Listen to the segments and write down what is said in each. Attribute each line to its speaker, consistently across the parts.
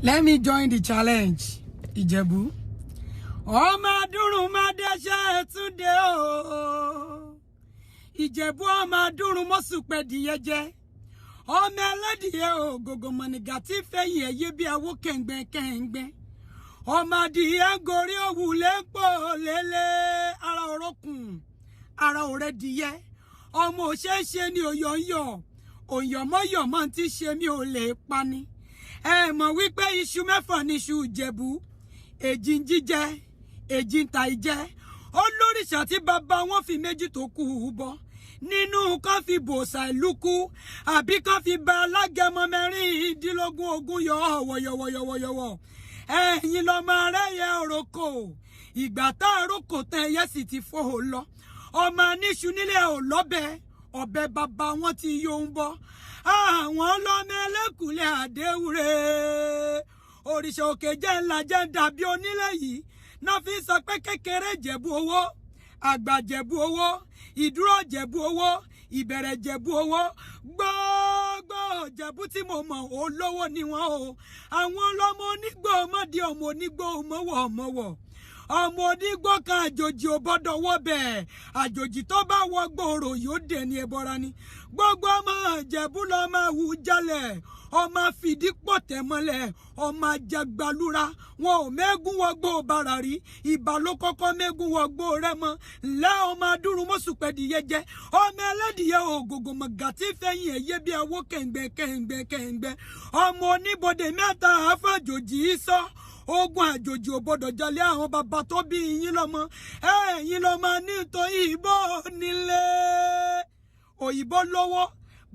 Speaker 1: Let me join the challenge. Ìjẹ̀bú. Ọmọ adúrún má dẹ́ṣẹ́ túnde o. Ìjẹ̀bú ọmọ adúrún mọ́sùpẹ̀ dìyẹ jẹ́. Ọmọ ẹlẹ́dìyẹ ògògò mọ̀nìgà tí fẹ̀yìn ẹ̀yẹ bí awó kẹ̀ǹgbẹ́ kẹ̀ǹgbẹ́. Ọmọ adìyẹ ń gorí òwúlé ń pò lélẹ̀ ara òrókùn ara òrẹ́ dìyẹ. Ọmọ òṣèṣe ni òyọ̀ ń yọ̀ òyọ̀mọ́yọ̀mọ́ ti ṣe mí ò lè pani. Ẹ mọ̀ wípé iṣu mẹ́fà ní iṣu Ìjẹ̀bú, èjì ń jíjẹ, èjì ń ta ìjẹ. Olórìṣà tí bàbá wọn fi méjì tó kù ú bọ nínú kan fi bòòṣà ìlú kú àbí kan fi ba alágẹmọ 16 ogún yọ wọ̀yọ̀wọ̀yọ̀wọ̀yọ̀. Ẹ̀yin lọ́mọ arẹ́yẹ òrokò, ìgbà tá àròkò tán ẹyẹ sì ti fò ó lọ. Ọmọ aníṣu nílé ò lọ́bẹ̀, ọ̀bẹ bàbá wọn ti yóò ń bọ̀. Àwọn ọlọ́mọ ẹlẹ́kùnlé àdéhùrè òrìṣà òkè jẹ́ ńlá jẹ́ ń dàbí onílé yìí náà fi sọ pé kékeré jẹ̀bú owó, àgbà jẹ̀bú owó, ìdúró jẹ̀bú owó, ìbẹ̀rẹ̀ jẹ̀bú owó. Gbogbo jẹ̀bú tí mo mọ̀ olówó ni wọ́n o. Àwọn ọlọ́mọ onígbò ọmọdé, ọmọ onígbò mọ́wọ́ mọ́wọ́, ọmọ onígbò kan àjòjì ò bọ́dọ̀ wọ́ bẹ́ẹ̀. Àjòjì tó bá wọ gbòòrò yóò dé ní ẹbọra ni. Gbogbo ọmọ Ìjẹ̀bú lọ máa wù jálẹ̀, ọmọ fìdí pọ̀tẹ́ mọ́lẹ̀, ọmọ ajagbalúra. Wọn ò mẹ́gùn wọgbó bàrà rí, ìbà ló kọ́kọ́ mẹ́gùn wọgbó rẹ mọ́. Ńlẹ́ ọmọ adúrún mọ́sùpẹ̀dìyẹ jẹ́, ọmọ ẹlẹ́dìyẹ ògògò mọ̀gà tí fẹ̀yìn ẹ̀yẹ bí awó kẹ̀ǹgbẹ́ kẹ̀ǹgbẹ́ kẹ̀ǹgbẹ́. Ọmọ oníbodè mẹ́ta àfàjòjì sọ ogun àjòjì ò gbọdọ̀ jalè àwọn bàbá tó bí yín lọ́mọ. Ẹ̀yin lọ́mọ nítorí ìbò nílé òyìnbó lówó,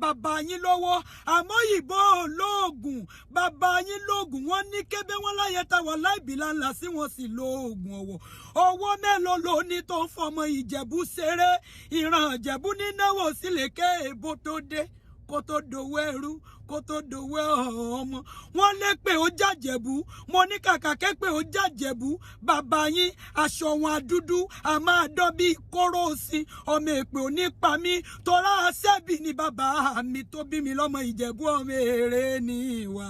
Speaker 1: bàbá yín lówó, àmọ́ òyìnbó lóògùn, bàbá yín lóògùn. Wọ́n ní kébé wọn láyé táwa láìbí láńlá sí wọn sì lóògùn ọ̀wọ̀. Owó mélòó ló ní tó ń fọmọ Ìjẹ̀bú ṣeré? Ìran Ìjẹ̀bú nínáwó sílẹ̀ ké èbó tó dé, kó tó dòwó ẹrú, kó tó dòwó ọmọ. Wọ́n lé pé ó jàjẹ̀bú, mo ní kàkà ké pé ó jàjẹ̀bú. Bàbá yín aṣọ wọn dúdú a máa dán bíi kóró òsín. Ọmọ èpè ò ní pa mí tọ́lá sẹ́bì ni bàbá mi tó bí mi lọ́mọ. Ìjẹ̀bú ọmọ èrè ní ìwà.